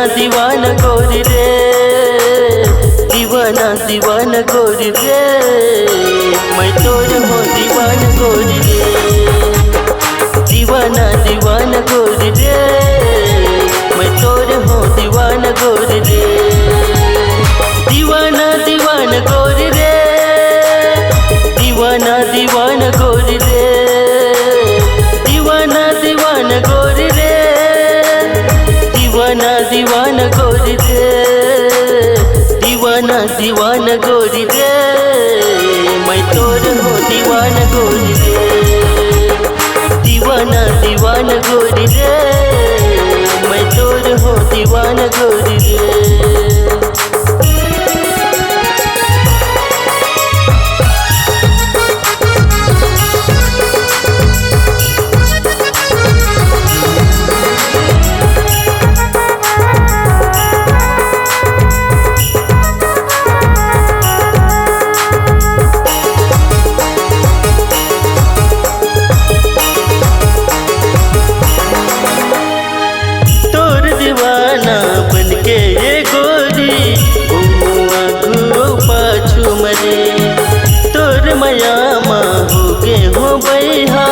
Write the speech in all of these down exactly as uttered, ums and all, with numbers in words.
दीवान गोरी रे, दीवाना दीवान गोरी रे, मैं तोर हो दीवान गोरी रे। दीवाना दीवान गोरी रे, मैं तोर हो दीवान गोरी रे। दीवाना दीवान गोरी रे, दीवाना दीवान गोरी रे। दीवाना दीवान गोरी रे, दीवाना दीवान गोरी रे। दीवाना दीवान गोरी रे, मैं तोर हो दीवान गोरी रे। दीवाना दीवान गोरी रे, मैं तोर हो दीवान गोरी रे। तोर दीवाना बन के ये गोरी, घूमू आगू पाछू मरे। तोर मया मा हो गे हो बैहा,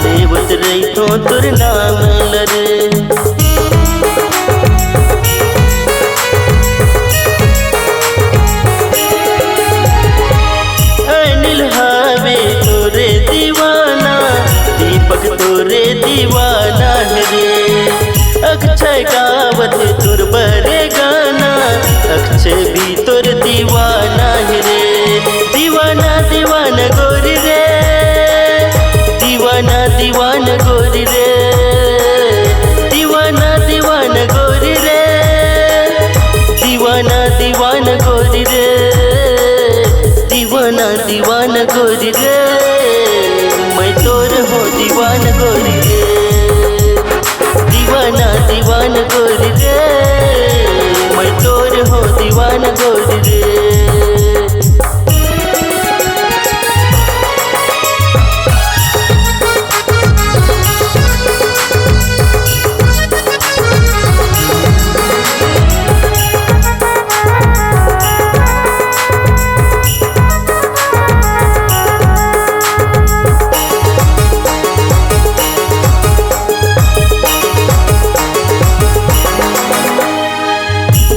लेवत रहिथो तोर नाम लरे। अनिल हावे तोरे दीवाना, दीपक तोरे दीवाना है रे। अक्षय गावत तोर बरे गाना, अक्षय भी तोर दीवाना है रे। दीवाना दीवान गोरी रे, दीवाना दीवान गोरी रे। दीवाना दीवान गोरी रे, दीवाना दीवान गोरी रे। दीवाना दीवान गोरी रे, मैं तोर हो दीवान गोरी रे। दीवाना दीवान गोरी रे, मैं तोर हो दीवान गोरी रे।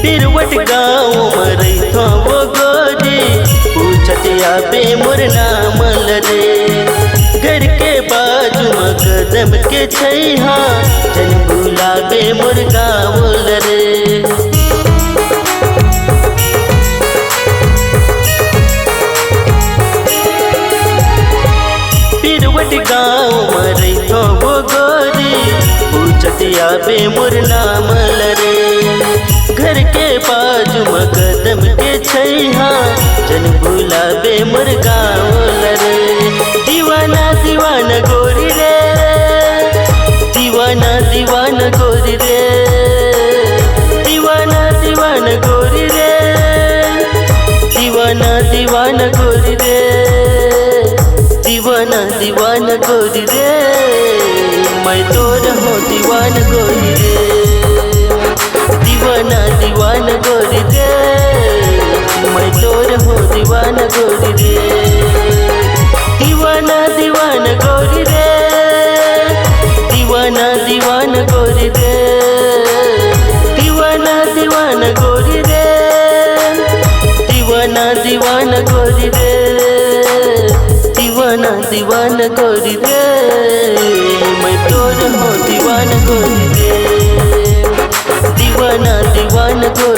बिरवट गाँव म रहिथो वो गोरी, पूछत आबे मोर नाम लरे। घर के बाजू म कदम के छैहा, जन भुलाबे मोर गाँव लरे। बिरवट गाँव म रहिथो वो गोरी, पूछत आबे मोर नाम लरे। घर के बाजू म कदम के छैहा, जन भुलाबे मोर गाँव लरे। दीवाना दीवान गोरी रे, दीवाना दीवान गोरी रे। दीवाना दीवान गोरी रे, दीवाना दीवान गोरी रे। दीवाना दीवान गोरी रे, मैं तोर हो दीवान गोरी रे। दीवाना दीवान गोरी रे, मैं तोर हो दीवान गोरी रे। दीवाना दीवान गोरी रे, दीवाना दीवान गोरी रे। दीवाना दीवान गोरी रे, दीवाना दीवान गोरी रे। दीवाना दीवान गोरी रे, मैं तोर हो दीवान गोरी रे। दीवाना दीवान गोरी